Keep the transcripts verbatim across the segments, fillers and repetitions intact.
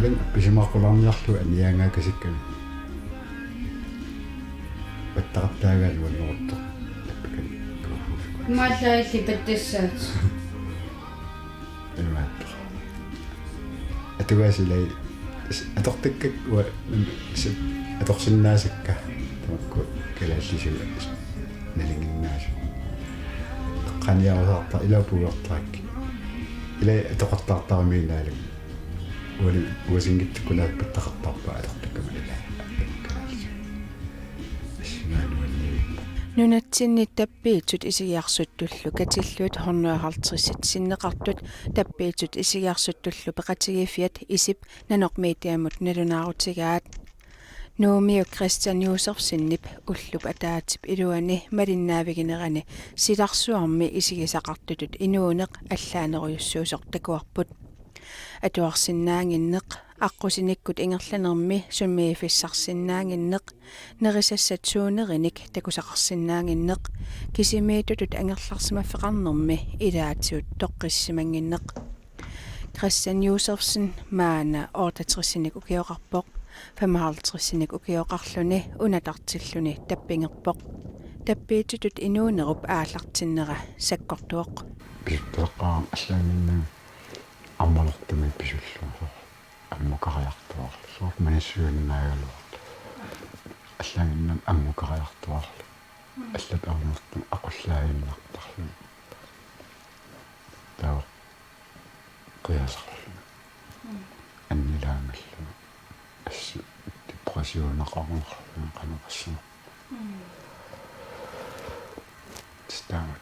Appisimaaqulaarniarlugu aniaangaakasikkami. Pattaqattaagaat nuanneruttoq. Appikani. Imaallaat illit pattassaat. Imaattoq. Atugaasilaat s-, atortakkakka ua-, s-, atorsinnaasakka. Tamakku kalaallisut nalinginnaasut. Qaniarusaarta ilaa puugartaak. Ilaa atoqartartaramiinnaalak. Uani uasinngitsukkut naak pattaqartarpaat atortakkama ilaa. Kalaallisut. Assimaanuanniit. Nunatsinni tappiitsut isigiarsuttullu katillugit hundrede og halvtredsit sinneqartut tappiitsut isigiarsuttullu peqatigiiffiat ISIP Nanoq Mediamut nalunaarutigaat. Nuummiup Christian Josefsenip ullup ataatsip iluani malinnaaviginerani silarsuarmi isigisaqartutut inuuneq allaanerujussuusoq takuarput. Atuarsinnaaginneq, aqqusinikkut ingerlanermi sumiiffissarsinnaaginneq, nerisassat suunerinik takusaqarsinnaaginneq, kisimiittutut angerlarsimaffeqarnermi ilaatigut toqqissisimannginneq. Christian Josefsen maanna otteogtresinik ukioqarpoq, femoghalvtredsinik ukioqarluni unatartilluni tappigerpoq. Tappiitsutut inuunerup aallartinnera sakkortuvoq. Pisuttuleqqaarama allaanginnami ammalortumik pisullugu. Ammukariartuarlu. Soorlu manissuinnaagaluarlu. Allaanginnami ammukariartuarlu. Allat ajornartumik aqullaaginnartarluni. Taava qiasarluni. Annilaangalluni. Assut depressioneqarnerluni qanoq assuma. Taamak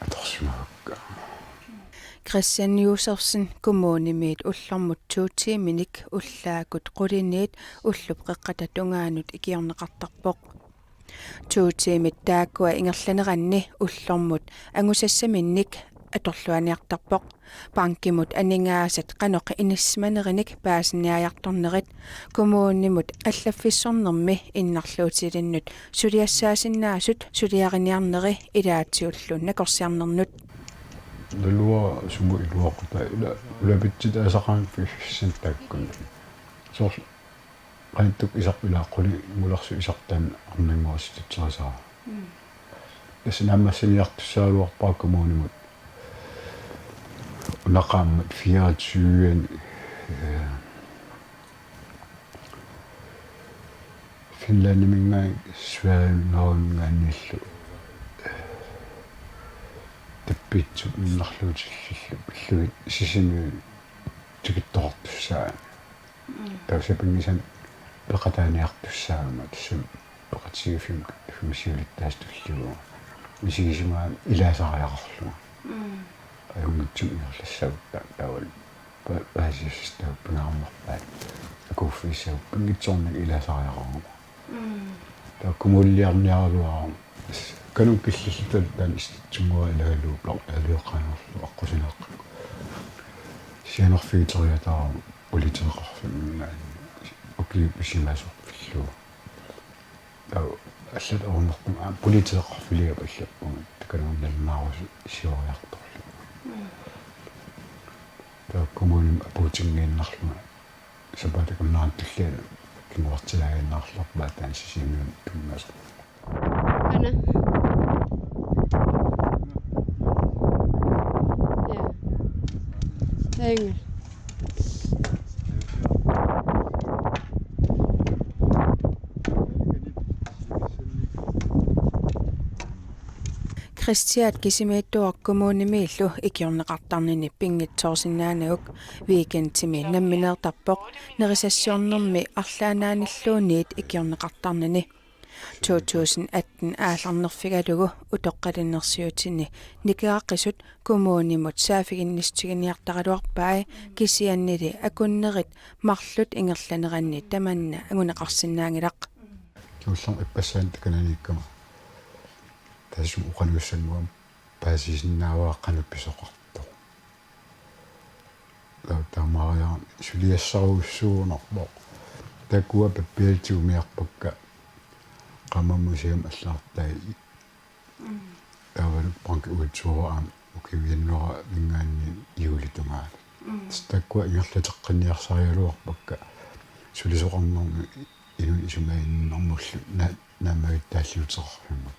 atorsimavakka. Christian Josefsen kommunimiit ullormut to tiiminik ullaakkut quliniit ullup qeqqata tungaanut ikiorneqartarpoq. To tiimit taakkua ingerlaneranni ullormut angusassaminnik atorluarniartarpoq. Bankimut aningaasat qanoq inissisimanerinik paasiniaajartornerit, kommunimut allaffissornermi innarluutilinnut suliassaasinnaasut suliariniarneri ilaatigullu nakorsiarnernut. Naluara sumut iluaqutaa ila ulapitsitaasaqaanga taakkunani. Soorlu qanittukkut isaq ilaa qulingulersut isartaat arnannguassutitserisara. Tassa naammassiniartussaagaluarpara kommunimut. Una qaammat fireogtyve, øh, Finlandiminngaanniit Sverigeminngaanniillu, øh, tappiitsut innarluutillillu pillugit Sisimiuni tikittoqartussaagami. Taava sapinngisamik peqataaniartussaagama tassami peqatigiiffimmik siulittaasup tulliulluni. Misigisimagami ilaasariaqarlunga. Ajunngitsumik ingerlassagutta taavalu pa-, paasissutissat pingaarnerpaat. Akuuffissagutta pinngitsoornani ilaasariaqarlunga. Taava kommuniliarniaraluarama. Kanuk killilluta taanna istitsunnguaq ilagalugu pla-, ilioqqaanerlu aqqusineeqqakku. Sianerfigiteriataarama politeeqarfimminngaanniit ukiut pisimasorpillugu. Taava allat ornertum aamma politeeqarfiliap allappunga takanunnalunaarusut sioriartorlunga. Taava kommunimi apuutinngiinnarlunga sapaatip akunnerani tulliani kinguartilaaginnarlerpaa taanna Sisimiuni tunngasoq. Ana. Ja. Enga. Kristiat kisimiittuuvoq kommunimiillu ikiorneqartarnini pinngitsoorsinnaanagu. Weekendimi nammineertarpoq nerisassiornermi arlaannaanilluunniit ikiorneqartarnini. To tusind atten aallarnerfigalugu utoqqalinersiutini nikeraqisut kommunimut saaffiginnissutigiinnartaraluarpai, kisiannili akunnerit marluk ingerlaneranni tamanna anguneqarsinnaanngilaq. Kingullermik ippassaani takananiikkama taassuma oqaluussannguamik paasisinnaavara qanoq pisoqartoq. Taava taamaariarami suliassarujussuugunarpoq. Taakkua pappialassuarmiarpakka qaammammut siam allaartai. Taavalu banki uitsuuraa ukiujannuara mingaanni juulip tungaanut. Tassa taakkua ingerlateqqinniarsarigaluarpakka sulisoqarnermi inunnut isumaginninnermullu na-, naammagittaalliuteqarfimmut.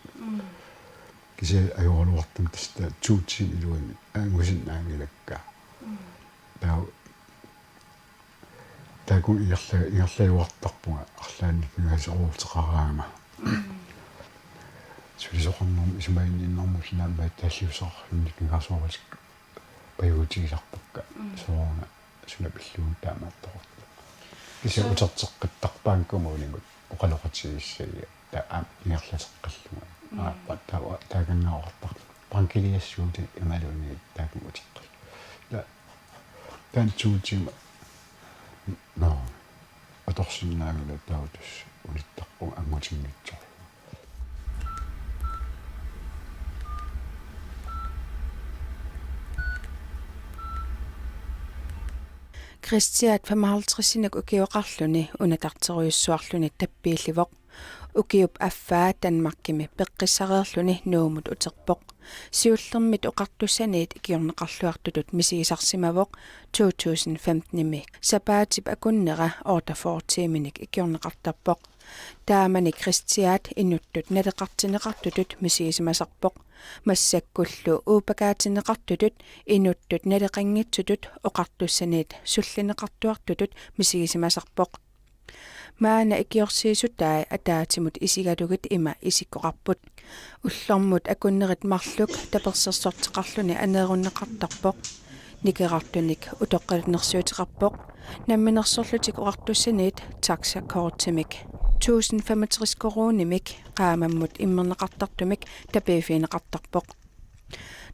Kisianni ajoraluartumik tassa taava to timer iluanni angusinnaanngilakka. Taava taakkua ingerla-, ingerlajuartarpunga arlaannik nikingasoorteqaraangama. Sulisoqarnermi isumaginninnermullu naammagittaalliuteqarfimmut nikingasoorlutik pajuutigisarpakka. Sooruna suna pillugu taamaattoqartoq. Kisianni uterteqqittarpara kommunimut oqaloqatigiissagiga taava aamma ingerlateqqillunga. Aappa taava taakanngaartarpara. Bankiliassuutit imaluunniit taakku uteqqillugu. Taava taanna to timer. Nå. Atorsinnaanngilaq taava tassa unittarpunga angutinngitsoq. Kristiat femoghalvtredsinik ukioqarluni unatarterujussuarluni tappiillivoq. Ukiup affaa Danmarkimi peqqissareerluni Nuummut uterpoq. Siullermit oqartussaniit ikiorneqarluartutut misigisarsimavoq to tusind femtenimi sapaatip akunnera otteogfyrre tiiminik ikiorneqartarpoq. Taamani Kristiat inuttut naleqartinneqartutut misigisimasarpoq. Massakkullu uupakaatinneqartutut inuttut naleqanngitsutut oqartussaniit sullinneqartuartutut misigisimasarpoq. Maanna ikiorsiissutai ataatsimut isigalugit ima isikkoqarput. Ullormut akunnerit marluk tapersersorteqarluni aneerunneqartarpoq. Nikerartunik utoqqalinersiuteqarpoq. Namminersorlutik oqartussaniit taxakortimik tusind femogtres koruunimik qaammammut immerneqartartumik tapiiffigineqartarpoq.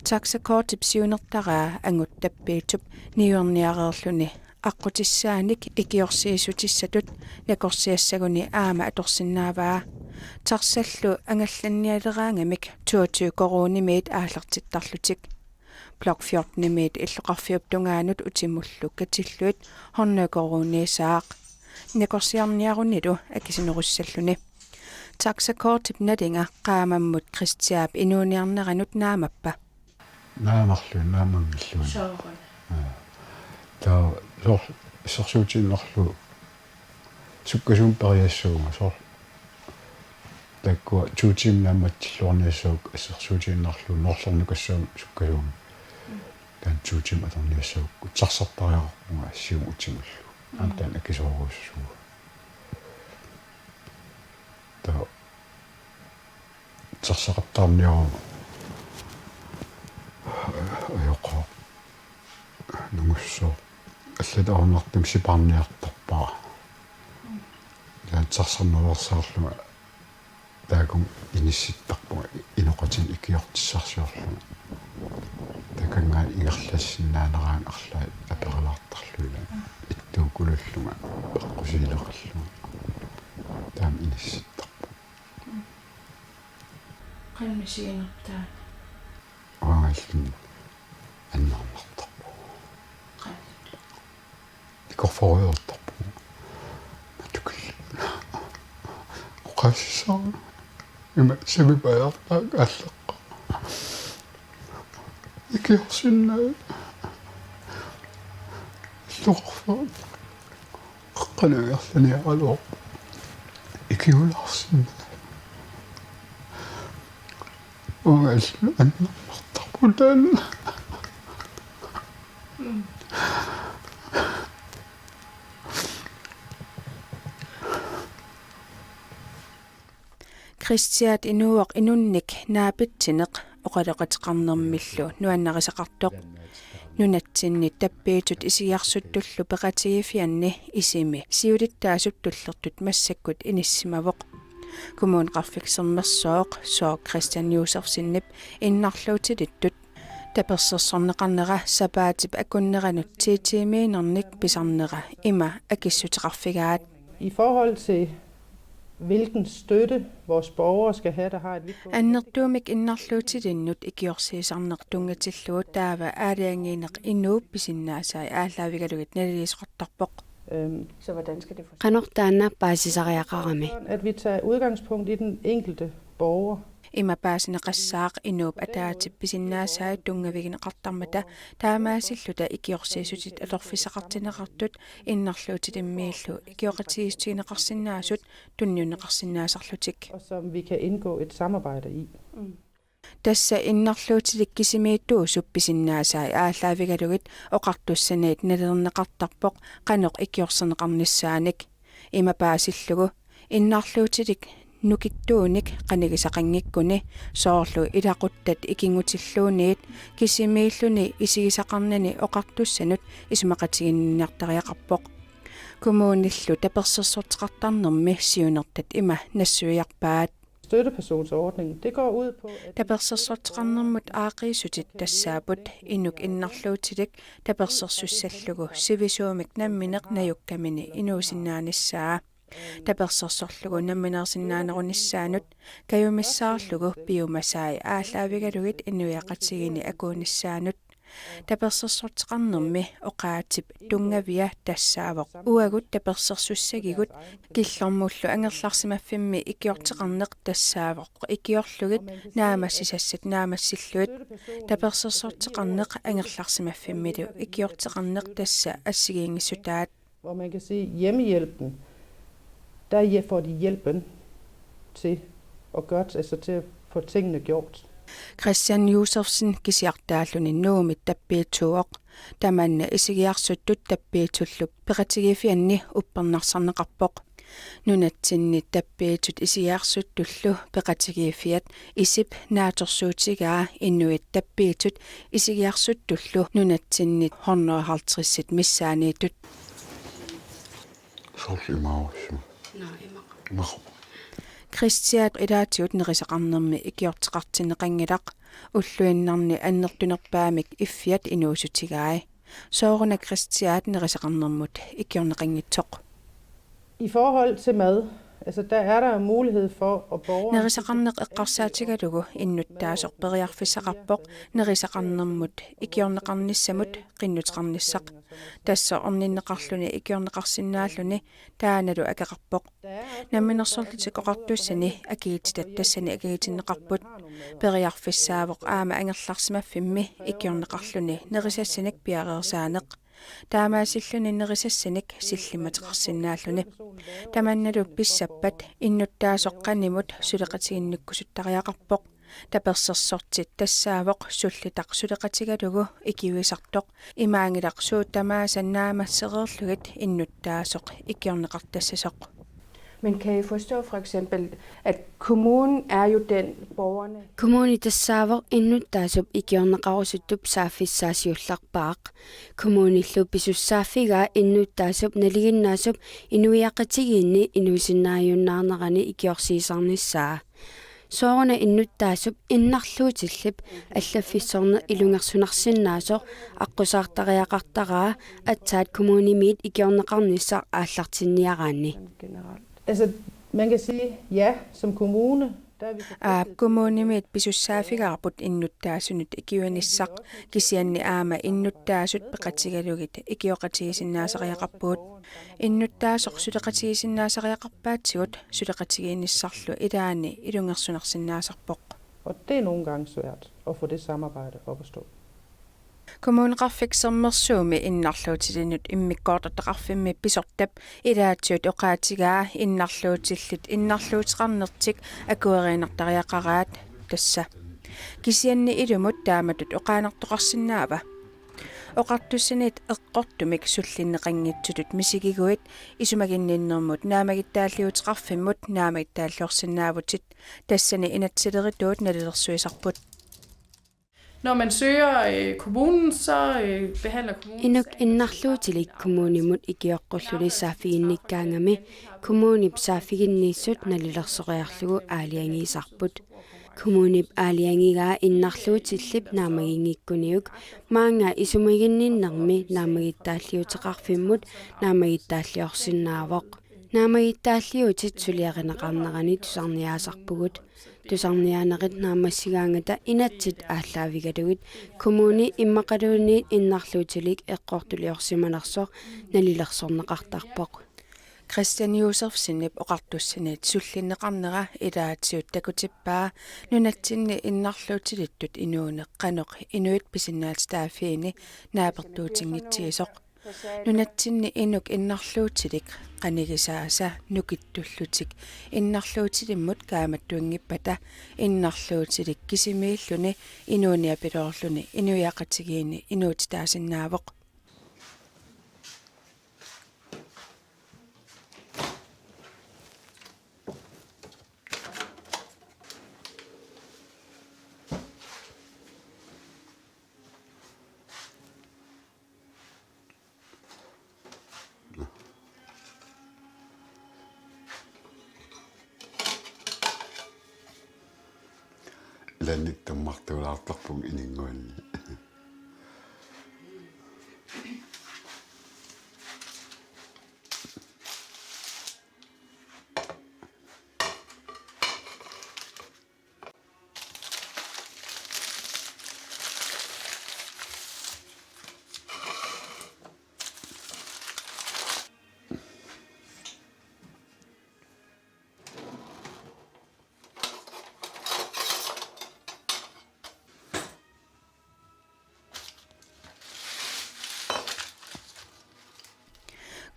Taxakortip siunertaraa angut tappiitsup niuerniareerluni aqqutissaanik ikiorsiissutissatut nakorsiassaguni aamma atorsinnaavaa. Taxallu angallannialeraangamik toogtyve koruunimiit aallartittarlutik. Blok fjortenimiit illoqarfiup tungaanut utimullu katillugit hundrede koruuniisaaq. Nakorsiarniarunilu akisunerussalluni. Taxakortip nalinga qaammammut Kristiap inuuniarneranut naamappa. Naamarluni, naammanngilluinnarpoq. Sooruna. Aa. Taava soorlu assersuutigiinnarlugu sukkasuumik periassaguma soorlu. Taakkua to timer naammatsilluarniassagukku assersuutigiinnarlugu Noorlernukassaguma sukkasuumik. Taanna to timer atorniassagukku taxartariaqarpunga siumut utimullu. Aamma taanna akisoorujussuuvoq. Taava taxaqattaarniaruma ajoqaaq nungussooq. Allatut ajornartumik sipaarniartarpara. Taanna taxarnaveersaarlunga taakku inissittarpunga inoqatinik ikiortissarsiorlunga. Taakanngaanniit ingerlassinnaaneraangat arlaat aperilaartarlugit. Ittuukulullunga eqqusiileqillunga. Taama inissittarpunga. Qanoq misiginerpit taanna? Uangaalluni annerunartarpoq. Qanoq? Ikorforiortarpoq. Matukil. Oqaasissara. Ima samipajaartaak aalleqqa. Ikiorsinnaa. Illoqarfik. Qanoq ingerlaniaraluarpoq. Ikiulaarsinnaa. Uangaalluni annerunartarpoq taanna. Kristiat inuuvoq inunnik naapitsineq oqaloqateqarnermillu nuannarisaqartoq. Nunatsinni tappiitsut isigarsuttullu peqatigiiffianni isimi siulittaasut tullertut massakkut inissimavoq. Kommuneqarfik Sermersooq Sooq Kristian Josefsenip innarluutilittut tapersersorneqarnera sapaatip akunneranut ti tiimiinnarnik pisarnera ima akissuteqarfigaat. I forhold til hvilken støtte vores borgere skal have, der har et vidtgående Annertuumik innarluutilinnut ikiorsiisarneq tunngatillugu taava aalajangiineq inuup pisinnaasai aallaavigalugit naliliisoqartarpoq. Øhm, så hvordan skal det forstås? Qanoq taanna paasisariaqarami? At vi tager udgangspunkt i den enkelte borger. Ima paasineqassaaq inuup ataatsip pisinnaasai tunngavigineqartarmata taamaasilluta ikiorsiissutit atorfissaqartinneqartut innarluutilimmiillu ikioqatigiissutigineqarsinnaasut tunniunneqarsinnaasarlutik. Og som vi kan indgå et samarbejde i. Tassa innarluutilik kisimiittuusup pisinnaasai aallaavigalugit oqartussaniit nalilerneqartarpoq qanoq ikiorserneqarnissaanik. Ima paasillugu innarluutilik nukittuunik qanigisaqanngikkuni soorlu ilaquttat ikinngutilluunniit kisimiilluni isigisaqarnani oqartussanut isumaqatiginninniartariaqarpoq. Kommunillu tapersersorteqartarnermi siunertat ima nassuiarpaat. Støttepersonsordningen, det går ud på, at Tapersersorteqarnermut aaqqiissutit tassaapput inuk innarluutilik tapersersussallugu sivisuumik nammineq najukkamini inuusinnaanissaa. Tapersersorlugu nammineersinnaanerunissaanut kajumissaarlugu piumasai aallaavigalugit inuiaqatigiinni akuunissaanut. Tapersersorteqarnermi oqaatsip tunngavia tassaavoq uagut tapersersussagigut killormullu angerlarsimaffimmi ikiorteqarneq tassaavoq ikiorlugit naammassisassat naammassillugit. Tapersersorteqarneq angerlarsimaffimmilu ikiorteqarneq tassa assigiinngissutaat. Hvor man kan sige, hjemmehjælpen, der hje- får de hjælpen til at gøre, altså til at få tingene gjort. Christian Josefsen kisiartaalluni Nuummi tappiitsuuvoq. Tamanna isigiarsuttut tappiitsullu peqatigiiffianni uppernarsarneqarpoq. Nunatsinni tappiitsut isigiarsuttullu peqatigiiffiat isip naatsorsuutigaa inuit tappiitsut isigiarsuttullu nunatsinni hundrede og halvtredsit missaaniittut. Soorlu imaarussu. Imaqa. Kristiaat ilaatigut nerisaqarnermi ikiorteqartinneqanngilaq, ulluinnarni annertunerpaamik iffiat inuussutigai. Sooruna Kristiaat nerisaqarnermut ikiorneqanngitsoq? I forhold til mad, altså der er der jo mulighed for, at borgeren... Nerisaqarneq eqqarsaatigalugu innuttaasoq periarfissaqarpoq nerisaqarnermut ikiorneqarnissamut qinnuteqarnissaq. Tassa orninneqarluni ikiorneqarsinnaalluni taannalu akeqarpoq. Namminersorlutik Oqartussani akiititat tassani akiitinneqarput. Periarfissaavoq aamma angerlarsimaffimmi ikiorneqarluni nerisassanik piareersaaneq. Taamaasilluni nerisassanik sillimmateqarsinnaalluni. Tamannalu pissappat innuttaasoq qanimut suleqatiginnikkusuttariaqarpoq. Tapersersortit tassaavoq sullitaq suleqatigalugu ikiuisartoq. Imaanngilaq suut tamaasa naammassereerlugit innuttaasoq ikiorneqartassasoq. Men kan I forstå for eksempel, at kommunen er jo den, borgerne... Kommuni tassaavoq innuttaasup ikiorneqarusuttup saaffissaa siullerpaaq. Kommunillu pisussaaffigaa innuttaasup nalinginnaasup inuiaqatigiinni inuusinnaajunnaarnerani ikiorsiisarnissaa. Sooruna innuttaasup innarluutillip allaffissorneq ilungersunarsinnaasoq aqqusaartariaqartaraa aatsaat kommunimiit ikiorneqarnissaq aallartinniaraanni. Generelt. Altså, man kan sige, ja, som kommune, der er vi... Aap, kommunimiit pisussaaffigaarput innuttaasunut ikiuinissaq, kisianni aamma innuttaasut peqatigalugit ikioqatigisinnaasariaqarpugut. Innuttaasoq suleqatigisinnaasariaqarpaatsigut suleqatigiinnissarlu ilaanni ilungersunarsinnaasarpoq. Og det er nogle gange svært at få det samarbejde op at stå. Kommuneqarfik Sermersuumi innarluutilinnut immikkoortortaqarfimmi pisortap ilaatigut oqaatigaa innarluutillit innarluuteqarnertik akueriinnartariaqaraat tassa. Kisianni ilumut taamatut oqaannartoqarsinnaava? Oqartussanit eqqortumik sullinneqanngitsutut misigiguit isumaginninnermut naammagittaalliuuteqarfimmut naammagittaalliorsinnaavutit, tassani inatsisilerituut nalilersuisarput. Når man søger øh, kommunen, så øh, behandler kommunen... Inuk innarluutilik kommunimut ikioqqulluni saaffiginnikkaangami kommunip saaffiginniissut nalilersoriarlugu aalajangiisarput. Kommunip aalajangigaa innarluutillip naammaginngikkuniuk maanga isumaginninnermi naammagittaalliuuteqarfimmut naammagittaalliorsinnaavoq. Naammagittaalliuutit suliarineqarnerani tusarniaasarpugut. Tusarniaanerit naammassigaangata inatsit aallaavigalugit kommuni immaqaluunniit innarluutilik eqqortuliorsimanersoq nalilersorneqartarpoq. Christian Josefsenip oqartussanit sullinneqarnera ilaatigut takutippaa nunatsinni innarluutilittut inuuneq qanoq inuit pisinnaatitaaffiini naapertuutinngittigisoq. Nunatsinni inuk innarluutilik qanigisaasa nukittullutik innarluutilimmut kaammattunngippata innarluutilik kisimiilluni inuuniapiloorluni inuiaqatigiinni inuutitaasinnaavoq. Ilaanni tammartuulaartarpunga ininnguanni.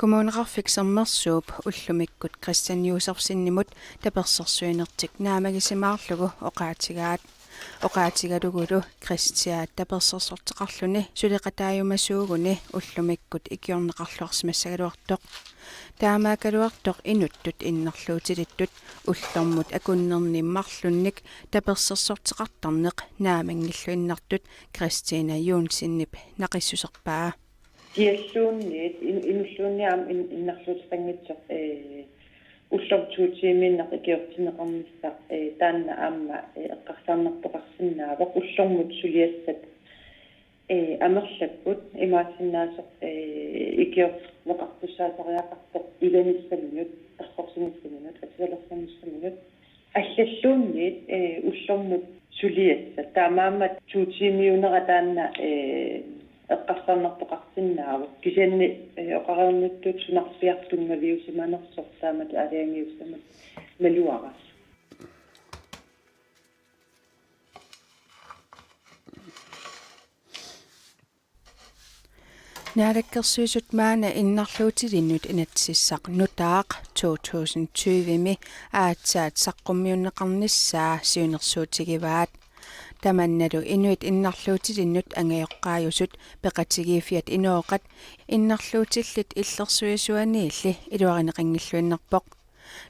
Kommuneqarfik Sermersuup ullumikkut Christian Josefsenimut tapersersuinertik naammagisimaarlugu oqaatigaat. Oqaatigalugulu Christian tapersersorteqarluni suleqataajumasuuguni ullumikkut ikiorneqarluarsimassagaluartoq. Taamaakkaluartoq inuttut innarluutilittut ullormut akunnerni marlunnik tapersersorteqartarneq naammanngilluinnartut Christina Johnsenip naqissuserpaa. Kialluunniit in-, inulluunniit aamma in-, innarluuteqanngitsoq, ee, ullormut to tiimiinnaq ikiortinneqarnissaq, ee, taanna aamma, ee, eqqarsarnartoqarsinnaavoq ullormut suliassat, ee, amerlapput imaassinnaasoq, ee, ikiorneqartussaasariaqartoq ilanissaminut, errorsinissaminut, atisalersornissaminut. Allalluunniit, ee, ullormut suliassat. Taamaammat to tiimiunera taanna, ee, eqqarsarnartoqarsinnaavoq. Kisianni, ee, oqareernittut sunarpiaq tunngaviusimanersoq taamatut aalajangiussamut naluara. Naalakkersuisut maanna innarluutilinnut inatsisissaq nutaaq to tusind tyve-mi aatsaat saqqummiunneqarnissaa siunnersuutigivaat. Tamannalu inuit innarluutilinnut angajoqqaajusut peqatigiiffiat inooqat innarluutillit illersuisuaniilli iluarineqanngilluinnarpoq.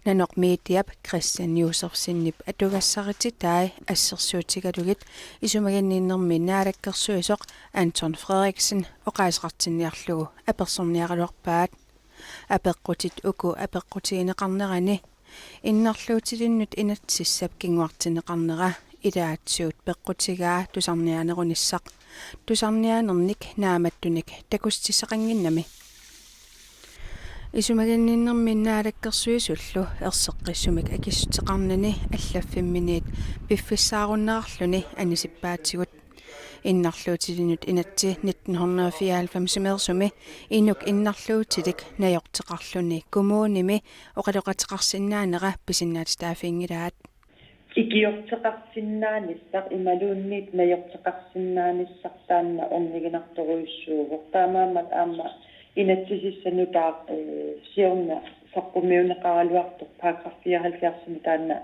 Nanoq Mediap Christian Josefsenip atugassarititaat assersuutigalugit isumaginninnermi naalakkersuisoq Anton Frederiksen oqaaseqartinniarlugu apersorniaraluarpaat. Apeqqutit uku apeqqutigineqarnerani innarluutilinnut inatsissap kinguartinneqarnera ilaatigut peqqutigaa tusarniaanerunissaq. Tusarniaanernik naammattunik takussutissaqannginnami. Isumaginninnermi naalakkersuisullu erseqqissumik akissuteqarnani allaffimminiit piffissaarunnerarluni anisippaatigut. Innarluutilinnut inatsit nitten hundrede og fireoghalvfems-imeersumi inuk innarluutilik najorteqarluni kommunimi oqaloqateqarsinnaanera pisinnaatitaaffiginngilaat. Ikiorteqarsinnaanissaq imaluunniit najorteqarsinnaanissaq taanna orniginartorujussuuvoq. Taamaammat aamma inatsisissaq nutaaq, ee, siorna saqqummiunneqaraluartoq paragraf fireoghalvfjerds-imi taanna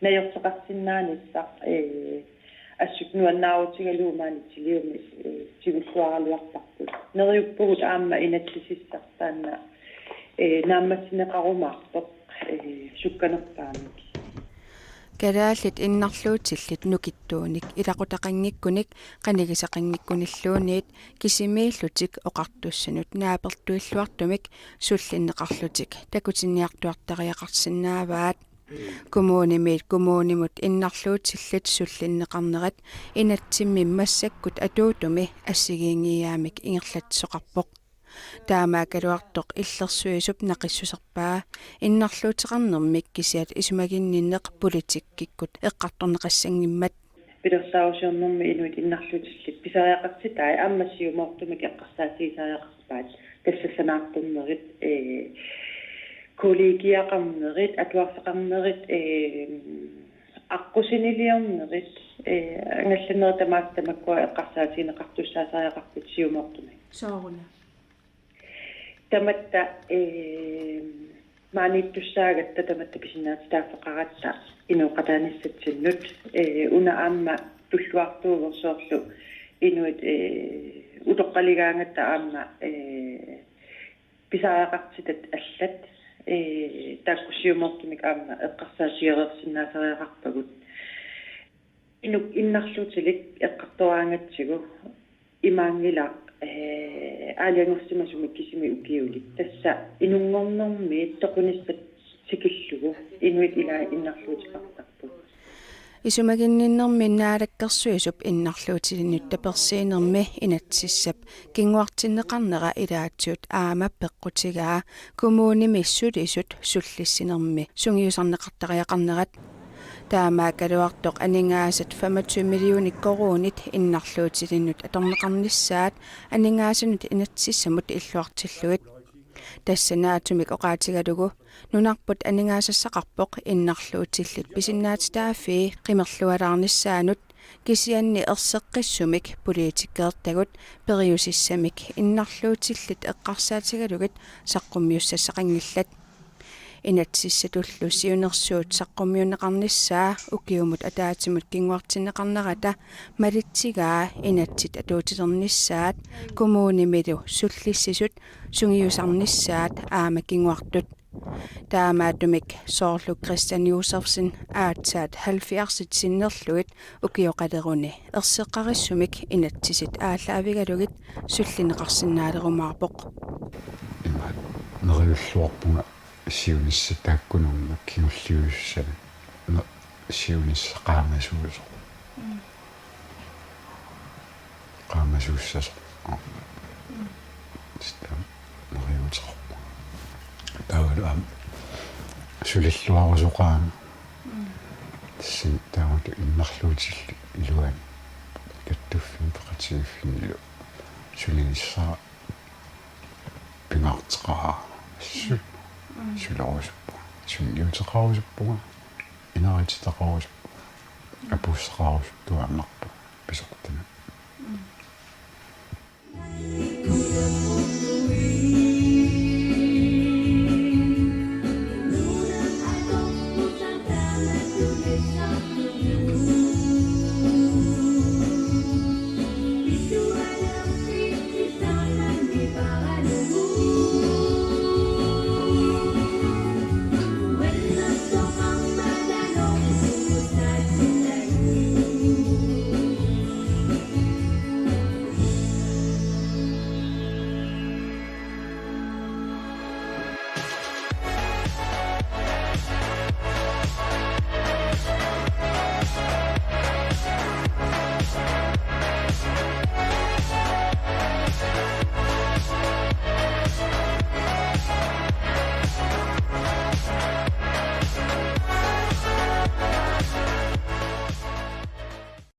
najorteqarsinnaanissaq, ee, assut nuannaarutigalugu maani Tiliumi, ee, tigulluaraluarparput. Neriuppugut aamma inatsisissaq taanna, ee, naammassineqarumaartoq, ee, sukkanerpaamik. Kalaallit innarluutillit nukittuunik ilaqutaqanngikkunik qanigisaqanngikkunilluunniit kisimiillutik oqartussanut naapertuilluartumik sullinneqarlutik takutinniartuartariaqarsinnaavaat. Kommunimiit kommunimut innarluutillit sullinneqarnerat inatsimmi massakkut atuutumi assigiinngiiaamik ingerlatsisoqarpoq. Taamaakkaluartoq illersuisup naqissuserpaa innarluuteqarnermik kisiat isumaginninneq politikkikkut eqqartorneqassanngimmat. Pilersaarusiornermi inuit innarluutillit pisariaqartitai aamma siumoortumik eqqarsaatigisariaqarpaat. Tassa sanaartornerit, ee, Kollegiaqarnerit, atuarfeqarnerit, eh, aqqusiniliornerit, eh, angallannerit tamaasa tamakkua eqqarsaatigineqartussaasariaqarput siumoortumik. Sooruna? Tamatta, eh, maaniittussaagatta tamatta pisinnaatitaaffeqaratta inooqataanissatsinnut, eh, una aamma tulluartuuvoq soorlu inuit, eh, utoqqaligaangatta aamma, eh, pisariaqartitat allat, eh, taakku siumoortumik aamma eqqarsaatigereersinnaasariaqarpagut. Inuk innarluutilik eqqartoraangatsigu imaanngilaq, eh, aalajangersimasumik kisimi ukiulik. Tassa inunngornermiit toqunissat tikillugu inuit ilaat innarluuteqartarput. Isumaginninnermi Naalakkersuisup innarluutilinnut tapersiinermi inatsissap kinguartinneqarnera ilaatsut aamma peqqutigaa kommunimi sulisut sullissinermi sungiusarneqartariaqarnerat. Taamaakkaluartoq aningaasat femogtyve millioner koruunit innarluutilinnut atorneqarnissaat aningaasanut inatsissamut illuartillugit. Tassa naatsumik oqaatigalugu nunarput aningaasassaqarpoq innarluutillit pisinnaatitaaffii qimerlualaarnissaannut, kisianni erseqqissumik politikeertagut periusissamik innarluutillit eqqarsaatigalugit saqqummiussassaqanngillat. Inatsissatullu siunnersuut saqqummiunneqarnissaa ukiumut ataatsimut kinguartinneqarnerata malitsigaa inatsit atuutilernissaat kommunimilu sullissisut sungiusarnissaat aamma kinguartut. Taamaattumik soorlu Christian Josefsen aatsaat halvfjerdsit sinnerlugit ukioqaleruni erseqqarissumik inatsisit aallaavigalugit sullinneqarsinnaalerumaarpoq. Ima neriulluarpunga siunissaq taakkununnga kingulliussani. Ima siunissaq qaamasuusoq. Mm. Qaamasuussasoq. Mm. Tassa neriuuteqarpunga. Taavalu aamma sulilluarusoqaanga. Mm. Tassani taamatut innarluutillit iluanni kattuffimmi peqatigiiffinnilu sulinissara pingaarteqaraa. Su-, mm, sulerusuppunga. Sunniuteqarusuppunga. Inarititaqarusuppunga. Apuussaqarusuttuaannarpunga pisortanut. Mm.